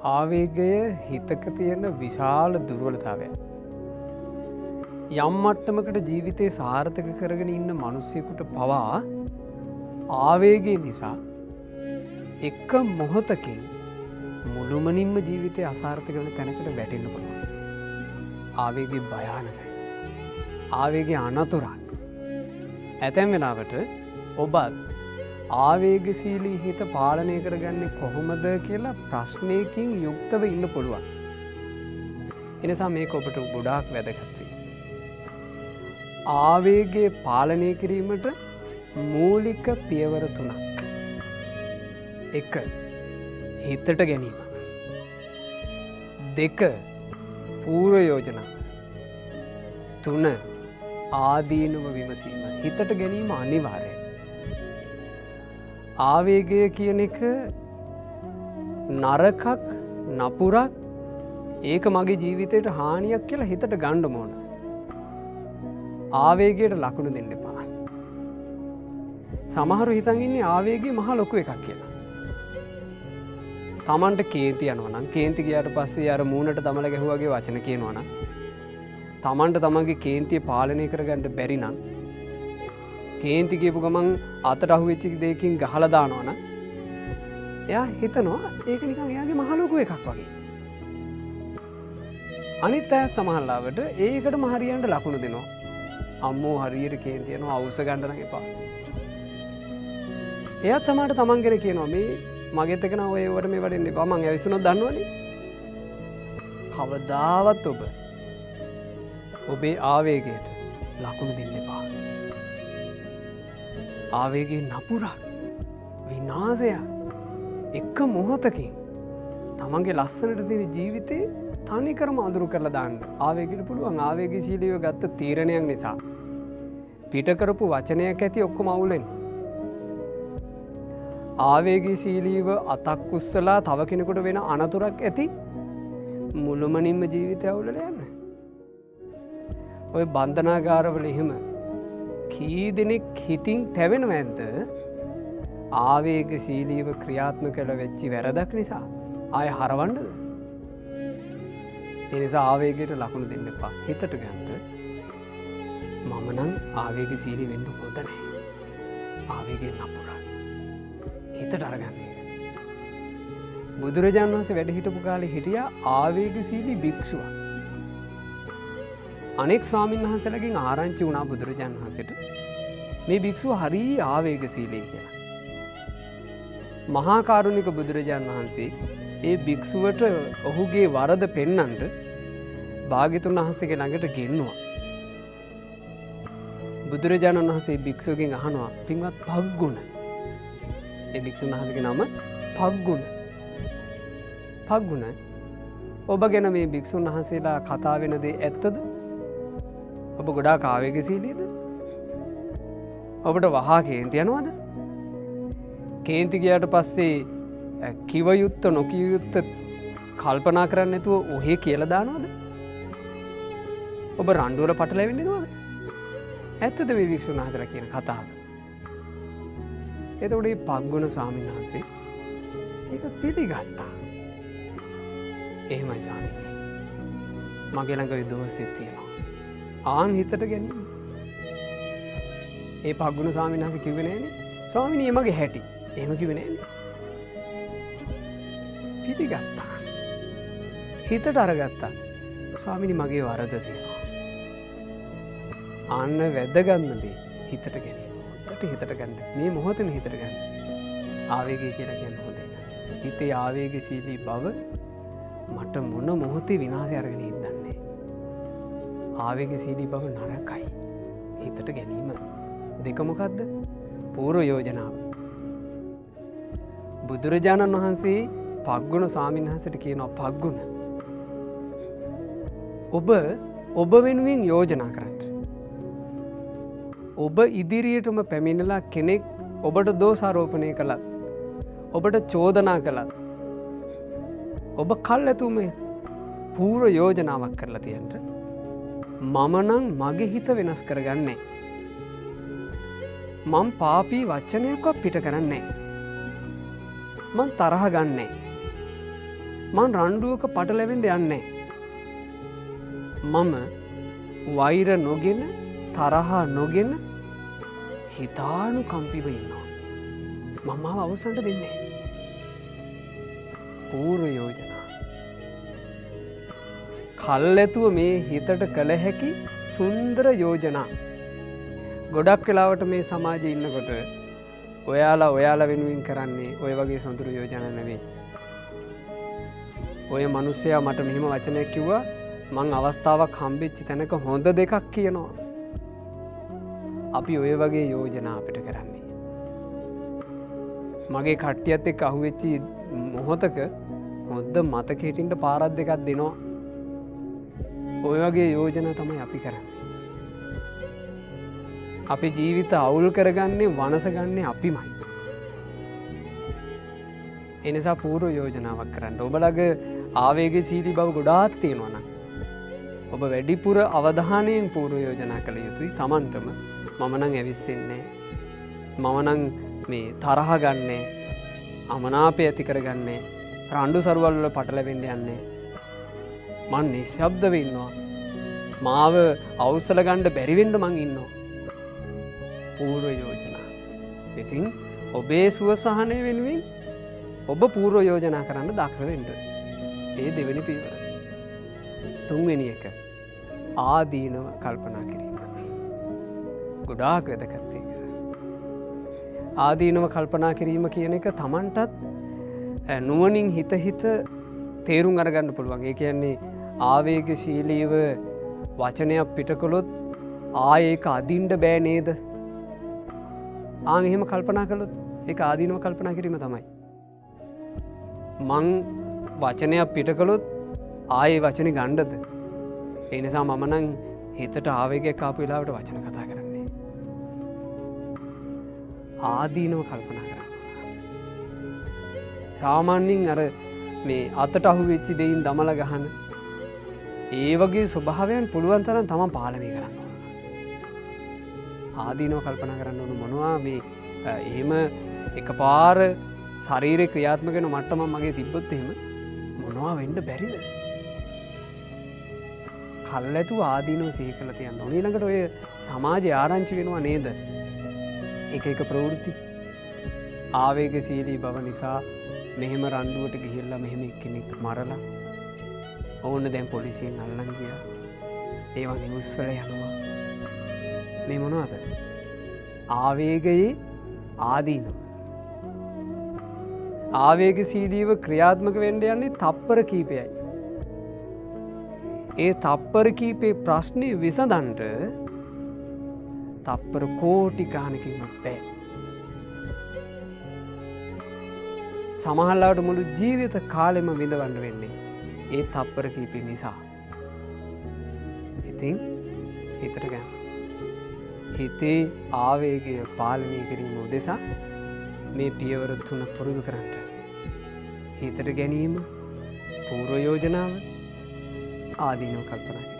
ආවේගය හිතක තියෙන විශාල දුර්වලතාවයක්. යම් මට්ටමකට ජීවිතේ සාර්ථක කරගෙන ඉන්න මිනිස්සෙකුට පවා ආවේගය නිසා එක මොහොතකින් මුළුමනින්ම ජීවිතේ අසාර්ථක වෙන තැනකට වැටෙන්න පුළුවන්. ආවේගය භයානකයි. ආවේගය අනතුරක්. ඇතැම් වෙලාවට ඔබත් ආවේගශීලී හිත පාලනය කරගන්නේ කොහොමද කියලා ප්‍රශ්නයකින් යුක්තව ඉන්න පුළුවන්. එනිසා මේක ඔබට ගොඩාක් වැදගත් වෙයි. ආවේගය පාලනය කිරීමට මූලික පියවර තුනක්. එක, හිතට ගැනීම. දෙක, පූර්ව යෝජනාව. තුන, ආදීනව විමසීම. හිතට ගැනීම අනිවාර්යයි. ආවේගය කියන එක නරකක්, නපුරක්, ඒක මගේ ජීවිතයට හානියක් කියලා හිතට ගන්න ඕන. ආවේගයට ලකුණු දෙන්න එපා. සමහරු හිතන් ඉන්නේ ආවේගය මහා ලොකු එකක් කියලා. තමන්ට කේන්ති යනවා නම්, කේන්ති ගියාට පස්සේ අර මූණට දමල ගැහුවා වගේ වචන කියනවා නම්, තමන්ට තමන්ගේ කේන්තිය පාලනය කරගන්න බැරි නම්, කේන්ති කියපු ගමන් අතට අහුවෙච්ච දෙයකින් ගහලා දානවා නම්, එයා හිතනවා ඒක නිකන් එයාගේ මහ ලොකු එකක් වගේ. අනිත් අය සමහරලාවට ඒකටම හරියන්න ලකුණු දෙනවා. අම්මෝ හරියට කේන්ති යනවා, අවුස්ස ගන්න නම් එපා. එයාත් සමහරට තමන් ගැන කියනවා මේ මගෙත් එක නම් ඔය ඒවට මේවට එන්න එපා, මං ඇවිස්සුනොත් දන්නවනේ. කවදාවත් ඔබ ඔබේ ආවේගයට ලකුණු දෙන්න එපා. ආවේගයේ නපුරක්, විනාශයක් එක මොහොතකින් තමන්ගේ ලස්සනට තියෙන ජීවිතේ තනිකරම අඳුරු කරලා දාන්න ආවේගයට පුළුවන්. ආවේගශීලීව ගත්ත තීරණයක් නිසා පිට කරපු වචනයක් ඇති ඔක්කොම අවුල් වෙනවා. ආවේගශීලීව අතක් උස්සලා තව කෙනෙකුට වෙන අනතුරක් ඇති මුළුමනින්ම ජීවිතය අවුලට යන්න. ඔය බන්ධනාගාරවල එහෙම කී දෙනෙක් හිතින් තැවෙනව ඇද්ද? ආවේගශීලීව ක්‍රියාත්මක කළ වෙච්ච වැරදක් නිසා ආය හරවන්නද? ඒ නිසා ආවේගයට ලකුණු දෙන්න එපා. හිතට ගන්න මම නම් ආවේගශීලී වෙන්න හොඳ නෑ. ආවේගය නපුරයි. හිතට අරගන්න එක. බුදුරජාණන් වහන්සේ වැඩ හිටපු කාලේ හිටියා ආවේගශීලී භික්ෂුවක්. අනෙක් ස්වාමීන් වහන්සේලාගෙන් ආරංචි වුණා බුදුරජාණන් වහන්සේට මේ භික්ෂුව හරි ආවේගශීලී කියලා. මහා කරුණික බුදුරජාණන් වහන්සේ ඒ භික්ෂුවට ඔහුගේ වරද පෙන්වන්නට භාග්‍යතුන් වහන්සේගේ ළඟට ගෙන්නුවා. බුදුරජාණන් වහන්සේ භික්ෂුවගෙන් අහනවා, පින්වත් පග්ගුණ. ඒ භික්ෂුන් වහන්සේගේ නම පග්ගුණ. පග්ගුණ, ඔබ ගැන මේ භික්ෂුන් වහන්සේලා කතා වෙන දේ ඇත්තද? ඔබ ගොඩාක් ආවේගශීලීද? ඔබට වහා කේන්ති යනවද? කේන්ති ගියාට පස්සේ කිව යුත්ත නොකිය යුත්ත කල්පනා කරන්නේ නැතුව ඔහේ කියලා දානවද? ඔබ රණ්ඩු වල පටලැවෙන්න එනවද? ඇත්තද මේ භික්ෂුන් වහන්සේලා කියන කතාව? එතකොට මේ පග්ගුණ ස්වාමීන් වහන්සේ ඒක පිළිගත්තා. එහෙමයි ස්වාමීනි, මගේ ළඟ ඔය දෝෂෙත් තියෙනවා. ආන් හිතට ගැනීම. ඒ පග්ගුණ ස්වාමීන් වහන්සේ කිව්වේ නෑනේ ස්වාමීනි මගේ හැටි. එහෙම කිව්වේ නෑනේ. පිළිගත්තා. හිතට අරගත්තා. ස්වාමීනි මගේ වරද තියෙනවා. ආන්න වැදගත්ම දේ හිතට ගැනීම. හොඳට හිතට ගන්න. මේ මොහොතේම හිතට ගන්න. ආවේගය කියලා කියන්නේ හොඳ එකක්. හිතේ ආවේගශීලී බව මට මොන මොහොතේ විනාශය අරගෙන ඉඳන්නේ. ආවේගශීලී බව නරකයි. හිතට ගැනීම. දෙක මොකද්ද? පූර්ව යෝජනාව. බුදුරජාණන් වහන්සේ පග්ගුණ ස්වාමීන් වහන්සේට කියනවා, පග්ගුණ, ඔබ ඔබ වෙනුවෙන් යෝජනා කරන්න. ඔබ ඉදිරියටම පැමිණලා කෙනෙක් ඔබට දෝෂාරෝපණය කළත්, ඔබට චෝදනා කළත්, ඔබ කල් ඇතුම පූර්ව යෝජනාවක් කරලා තියන්න. මම නම් මගේ හිත වෙනස් කරගන්නේ. මං පාපී වචනයක්වත් පිට කරන්නේ. මං තරහ ගන්නේ. මං රණ්ඩුවක පටලැවෙන්න යන්නේ. මම වෛර නොගෙන තරහ නොගෙන හිතානුකම්පිව ඉන්නවා. මම මාව අවසන්ට දෙන්නේ නැහැ. පූර්ව යෝජනා. කල්ැතුව මේ හිතට කළ හැකි සුන්දර යෝජනා. ගොඩක් වෙලාවට මේ සමාජයේ ඉන්නකොට ඔයාලා වෙනුවෙන් කරන්නේ ඔය වගේ සොඳුරු යෝජනා නෙවෙයි. ඔය මිනිස්සයා මට මෙහෙම වචනයක් කිව්වා, මං අවස්ථාවක් හම්බෙච්ච තැනක හොඳ දෙකක් කියනවා. අපි ඔය වගේ යෝජනා අපිට කරන්නේ. මගේ කට්ටියත් එක්ක අහුවෙච්ච මොහොතක හොඳ මතක හිටින්න පාරක් දෙකක් දෙනවා. ඔය වගේ යෝජනා තමයි අපි කරන්නේ. අපි ජීවිත අවුල් කරගන්නේ වනසගන්නේ අපිමයි. ඒ නිසා පූර්ව යෝජනාවක් කරන්න. ඔබ ළඟ ආවේගශීලී බව ගොඩාක් තියෙනවා නම් ඔබ වැඩිපුර අවධානයෙන් පූර්ව යෝජනා කළ යුතුයි. Tamanටම මම නම් ඇවිස්සෙන්නේ, මම නම් මේ තරහ ගන්නේ, අමනාපය ඇති කරගන්නේ, රණ්ඩු සරුවල් වල පටලැවෙන්න යන්නේ, මං නිශ්ශබ්දව ඉන්නවා, මාව අවසල ගන්න බැරි වෙන්න මං ඉන්නවා. පූර්ව යෝජනා. ඉතින් ඔබේ සුව සහනය වෙනුවෙන් ඔබ පූර්ව යෝජනා කරන්න දක්ෂ වෙන්න. ඒ දෙවෙනි පියවර. තුන්වෙනි එක ආදීනව කල්පනා කිරීම. ගොඩාක් වැදගත් ඒක. ආදීනව කල්පනා කිරීම කියන එක Tamanටත් නුවණින් හිත හිත තේරුම් අරගන්න පුළුවන්. ඒ කියන්නේ ආවේගශීලීව වචනයක් පිට කළොත් ආයේ ඒක අදින්න බෑ නේද? ආන් එහෙම කල්පනා කළොත් ඒක ආදීනව කල්පනා කිරීම තමයි. මං වචනයක් පිට කළොත් ආයේ වචනේ ගන්නද? ඒ නිසා මම නම් හිතට ආවේගයක් ආපු වෙලාවට වචන කතා කරන්නේ. ආදීනව කල්පනා කරන්න. සාමාන්‍යයෙන් අර මේ අතට අහු වෙච්ච දෙයින් දමලා ගහන ඒ වගේ ස්වභාවයන් පුළුවන් තරම් තමන් පාලනය කරන්න ඕන. ආදීනව කල්පනා කරන්න ඕන මොනවා මේ එහෙම එකපාර ශරීරේ ක්‍රියාත්මක වෙන මට්ටමක් මගේ තිබ්බොත් එහෙම මොනවා වෙන්න බැරිද? කල්ැතුව ආදීනව සිහි කරලා තියන්න ඕන. ඊළඟට ඔය සමාජයේ ආරංචි වෙනවා නේද? එක එක ප්‍රවෘත්ති ආවේගශීලී බව නිසා මෙහෙම රණ්ඩුවට ගිහිල්ලා මෙහෙම එක්කෙනෙක් මරලා ඕන්න දැන් පොලිසියෙන් අල්ලන් ගියා. ඒවා නිවුස් වල යනවා. මේ මොනවද? ආවේගයේ ආදීනව. ආවේගශීලීව ක්‍රියාත්මක වෙන්න යන්නේ තප්පර කීපයයි. ඒ තප්පර කීපේ ප්‍රශ්නේ විසඳන්න තප්පර කෝටි ගානකින්වත් බෑ. සමහරවිට මුළු ජීවිත කාලෙම විඳවන්න වෙන්නේ ඒ තප්පර කීපේ නිසා. ඉතින් හිතට ගන්න. හිතේ ආවේගය පාලනය කිරීම උදෙසා මේ පියවර තුන පුරුදු කරන්න. හිතට ගැනීම, පූර්ව යෝජනාව, ආදීනව කල්පනා කිරීම.